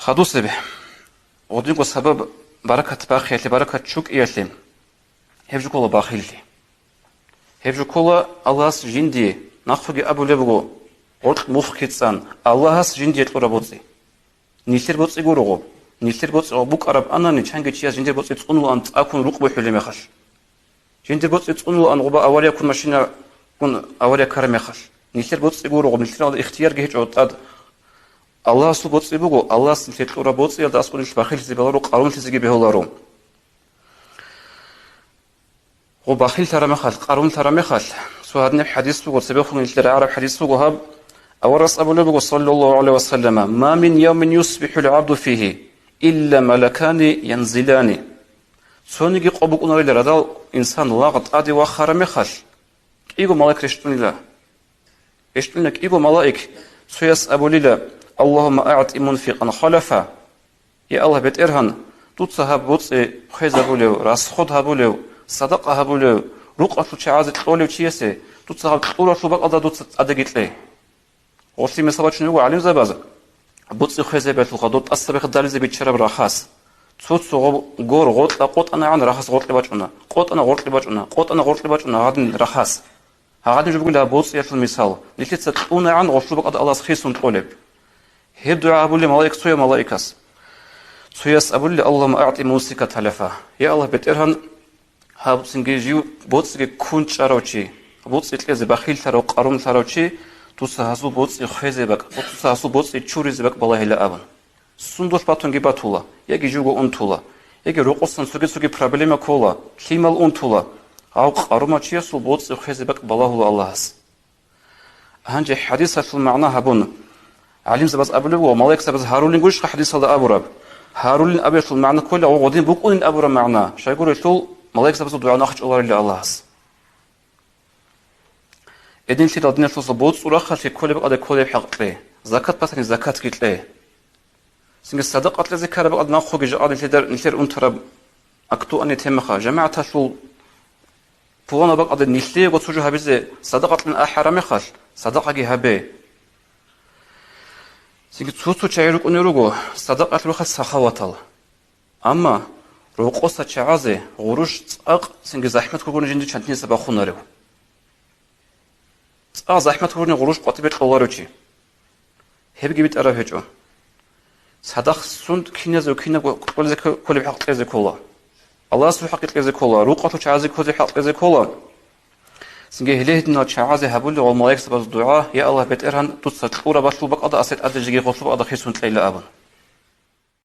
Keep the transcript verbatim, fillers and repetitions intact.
Хадусеб, гъодинго сабаб баракат бахиялъе, баракат чукӀиялъе, гьеб жо ккола бахиллъи. Гьеб жо ккола Аллагьас жиндие, нахъеги абулеб буго, гъоркь мухъги цӀан, Аллагьас жиндие кьураб боцӀи. Нилъер боцӀи гурого, нилъер боцӀи букӀараб анани, чанги чияс жиндир боцӀи цӀунулаан цӀакун рукъ бухӀулеб мехалъ. Жиндир боцӀи цӀунулаан гъоба аварияккун, машинагун авария ккараб мехалъ. Нилъер боцӀи гурого, нилъерал ихтиярги гьечӀо тӀад. Аллагьасул боцӀи буго, Аллагьас нилъер кьураб боцӀиялда аскӀоб нилъ бахиллъизе баларо, къарумлъизеги бегьуларо. Гъо бахиллъараб мехалъ, къарумлъараб мехалъ, цо гьадинаб хӀадис буго, цебехун нилъер гӀараб хӀадис буго гьаб, аварагас абулеб буго, саллаллагьу гӀалайгьи ва саллама: «Ма мин явмин юсбихӀул гӀабду фигьи, илла малакани янзилани». Цониги къо букӀунарила радал инсан лагъ тӀаде вахараб мехалъ, кӀиго малаик рещтӀунила. РещтӀуна кӀиго малаик, цояс абулила: «Аллагьумма агӀти мунфикъан халафа». Я Аллагь, БетӀергьан, дуца гьаб боцӀи хвезабулев, расход гьабулев, садакъа гьабулев, рукъалъул чагӀазе кьолев чиясе дуца гьаб кьуралъул бакӀалда дуца тӀадеги кье. Гъорлъи мисал бачун буго гӀалимзабаз, боцӀи хвезабиялъулха доб тӀасабихъ дализе биччараб рахас. Цо-цо гъо-, гор гъоркьа къотӀанагӀан рахас гъоркье бачӀуна, къотӀана гъоркье бачӀуна, къотӀана гъоркье бачӀуна гьадин рахас. Гьагъадин жо бугила боцӀиялъул мисал, нилъеца кьунагӀан гъолъул бакӀалда Аллагьас хисун кьолеб. Гьеб дугӀа гьабулеб малаик цояв малаикас. Цояс абулеб: «Аллагьумма агӀти мумсикан талафа». Я Аллагь, БетӀергьан, гьаб цинги жив боцӀиги ккун чӀарав чи, боцӀи кьезе бахиллъарав, къарумлъарав чи, дуца гьасул боцӀи хвезе бакӀ, дуца гьасул боцӀи чуризе бакӀ балагьила абун. Сундулъ батунги батула, яги живго унтула, яги рокъосан цоги-цоги проблема ккола, лъимал унтула, гьав къарумав чиясул боцӀи хвезе бакӀ балагьула Аллагьас. Гьанже хӀадисалъул магӀна гьабун, гӀалимзабаз абулеб буго, малаикзабаз гьарулин гурищха хӀадисалда абураб? Гьарулин абиялъул магӀна ккола гъо гъодин букӀунин абураб магӀна, щайгурелъул малаикзабазул дугӀа нахъчӀоларила Аллагьас. Гьединлъидал, диналъул вацал, боцӀул рахъалъе кколеб бакӀалде кколеб хӀакъ кье, закат батани, закатги кье. Цинги садакъа кьезе ккараб бакӀалде нахъеги жакъа нилъеда, нилъер унтараб актуальный темаха, жамагӀаталъул пуланаб бакӀалде нилъеего цо жо гьабизе садакъа кьун ахӀараб мехалъ, садакъаги гьабе. Цинги цо-цо чагӀи рукӀунел руго садакъаялъул рахъалъ сахаватал. Амма рокъоса чагӀазе гъурущ цӀакъ цинги захӀмат гурони жинда чантиниса бахунарев. ЦӀакъ захӀмат гурони гъурущ къватӀибе кьоларев чи. Гьебги битӀараб гьечӀо. Цадахъ сунд киназев кинабго кьолезе кколеб хӀакъ кьезе ккола. Аллагьасул хӀакъги кьезе ккола, рукъалъул чагӀазе ккозе хӀакъ кьезе ккола. Цинги гьеле гьединал чагӀазе гьабулеб гъол малаикзабазул дугӀа: «Я Аллагь, БетӀергьан, дуца кьурабалъул бакӀалда асе тӀаде жеги гъолъул бакӀалда хисун кьейила», – абун.